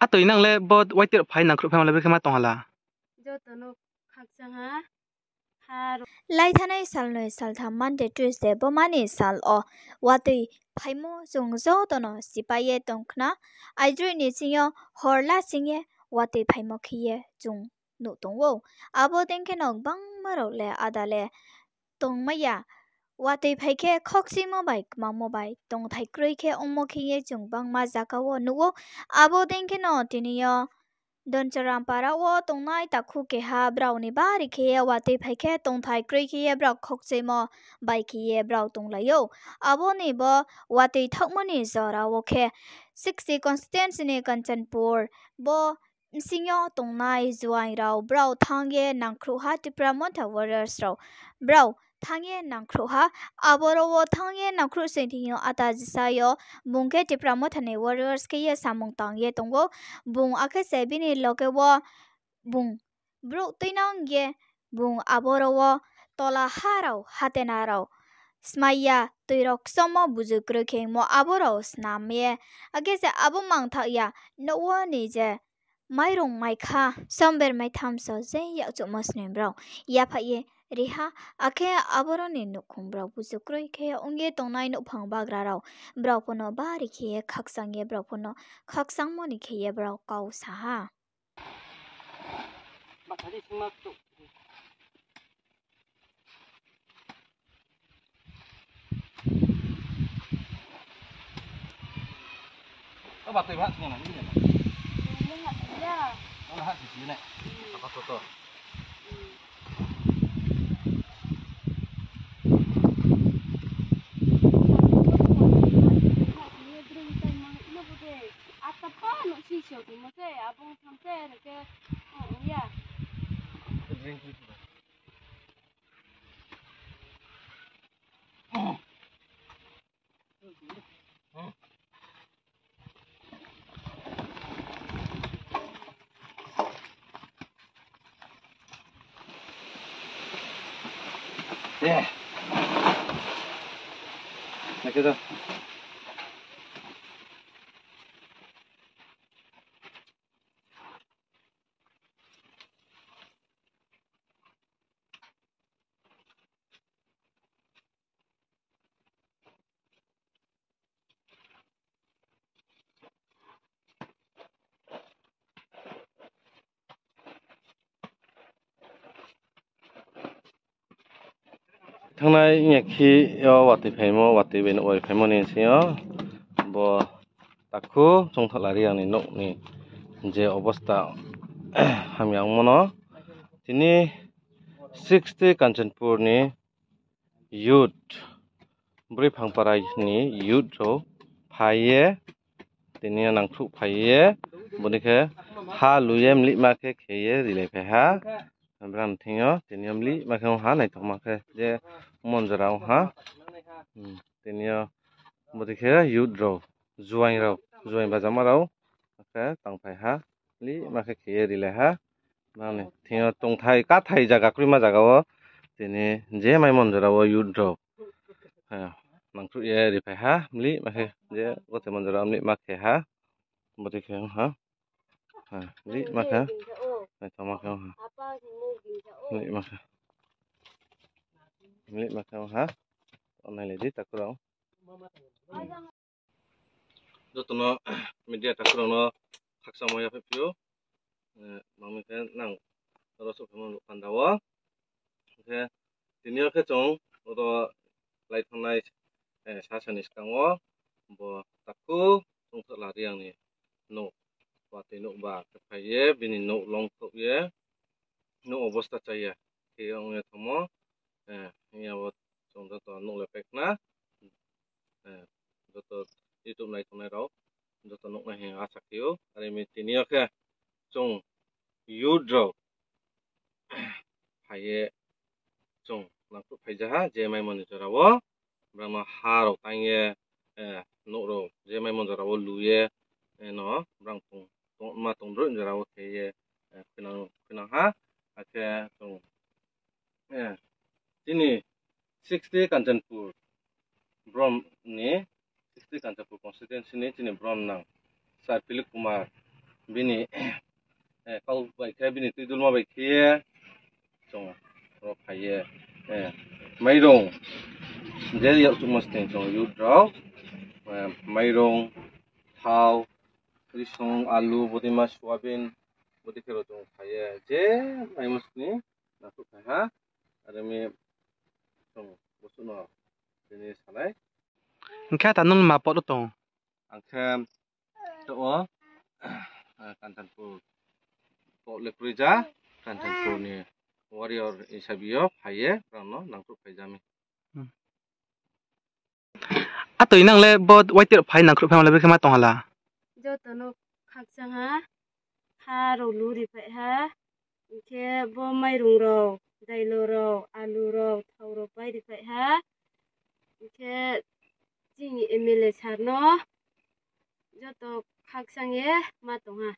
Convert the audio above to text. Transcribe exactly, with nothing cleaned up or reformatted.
Atoi nang le bo waitui rao phai nangkhruh phaimo le brekhe ma tong hala? Joto no khakchang ha. Laithanai salnoi saltham Monday, Tuesday bo mani sal wo watui phaimo chung joto no sipai ye tong khna. Aidroih ni sing yo hor lasing ye watui phaimo khe ye chung nuh tong ou. Abo dei khe no gbangma rao le ada le tongmai ya. Watui phai khe khokchimo bai kmangmo bai tongthai kroi khe ongmo khe ye chung gbangma zaga wo nuh ou. Abo dei khe no tini yo Doncharampara wo tongnai takhu keha brao ni bari khe ye watui phai khe tongthai kroi khe ye brao khokchimo bai khe ye brao tonglai ou. Abo ni bo watui thaohmo ni jora wo khe sixty constituency ni Kanchanpur bo bsing yo tongnai juaing rao brao thanng ye nangkhruh ha Tipra Motha warriors rao. Brao thanng ye nangkhruh ha, aboro wo thanng ye nangkhruh se thing yo ata jesa yo bung khe Tipra Motha ni warriors khe ye samung tang ye tong ou. Bung akhe se bini loge wo bung brouh tuinang ye bung aboro wo tola ha rao, hatena rao, smai ya, tui rao kchommo buzu kroi khe hingmo abo rao snam ye, akhe se abo mangthaoh ya, nouh wo ni je mairung maikha, somber maitham so je yakchuhmo sning brao yaphaih ye ri ha, akhe aboro ni nouhkhong brao buzu kroi khe ong ye tongnai nouhphang bagra rao, brao pho no bari khe ye khakchang ye, brao pho no khakchangmo ni khe ye brao kau sa ha. Thanngnai ongya khe yo watoi phaimo, watoi bai nouh bai phaimo ni sing yo bo takhu Chongthola Reang ni nouh ni je obosta hamya ongmo no tini sixty Kanchanpur ni youth, Broiphangpara ni youth rao phai ye, tini yo nangkhruh phai ye, bodei khe ha lu ye mlihma khe khe ye rilaiphai ha. Brang thing yo tini yo mlihma khe ong ha, naithokma khe je monjora ong ha. Tini yo bodei khe youth rao, juaing rao, juaing bajama rao khe tangphai ha, mlihma khe khe ye rilai ha. Nang ni thing yo tongthai kathai zaga kroima zaga wo tini je mai monjora wo youth rao nangkhruh ye riphai ha, mlihma khe je gothe monjora mlihma khe ha, bodei khe ong ha. Mlihma khe, naithokma khe ong ha. Mlihma khe, mlihma khe ong ha. Nailai di takhu rao. Joto no media takhu rao no khakchangmo yaphaih phi ou. Mami khe nang oro souhphaimo panda wo. Hing khe tini yo khe chung oro lai thanngnai sasa ni skang wo bo takhu Chongthola Reang ni nouh, watoi nouh ba khe phai ye, bini nouh longthouh ye, nouh obosta chá ya khe ong ye thanngmo, hing ya wo chung joto nuh le pai khna, joto YouTube nai tongnai rao joto nuh nai hing asa khe ou. Are mi tini yo khe chung youth rao phai ye chung nangkhruh phai ja ha, je maimo ni jora wo brang no ha rao tang ye, nouh rao je maimo jora wo lu ye, no brang tong, ma tong droi jora wo khe ye, khuinang, khuinang ha. Akhe chung chini sixty Kanchanpur brom ni, sixty Kanchanpur constituency ni chini brom nang Sir Philip Kumar bini, eh, kau bai khe, bini tuidulma bai khe ye chung ro phai ye, eh, mairung, je yakchukma sning chung youth rao, eh, mairung, thao, risong, alu, bodei ma soyabin, bodei khe ro chung phai ye, je maimo sning nangkhruh phai ha, are mi chung bosuh no tini salai. Hing khe ta nung ma pot wo tong? Ang khe to o, Kanchanpur, pot le kroi ja, Kanchanpur ni warrior hisabi yo phai ye, brao no nangkhruh phai ja mi. Atoi nang le bo waitei phai nangkhruh phai ma le brekhe ma tong ha la? Joto no khakchang ha, ha rao lu ri phai ha, hing khe bo mairung rao, dailo rao, alu rao, thao rao pai ri phai ha, hing khe chini M L A sir no joto khakchang ye ma tong ha.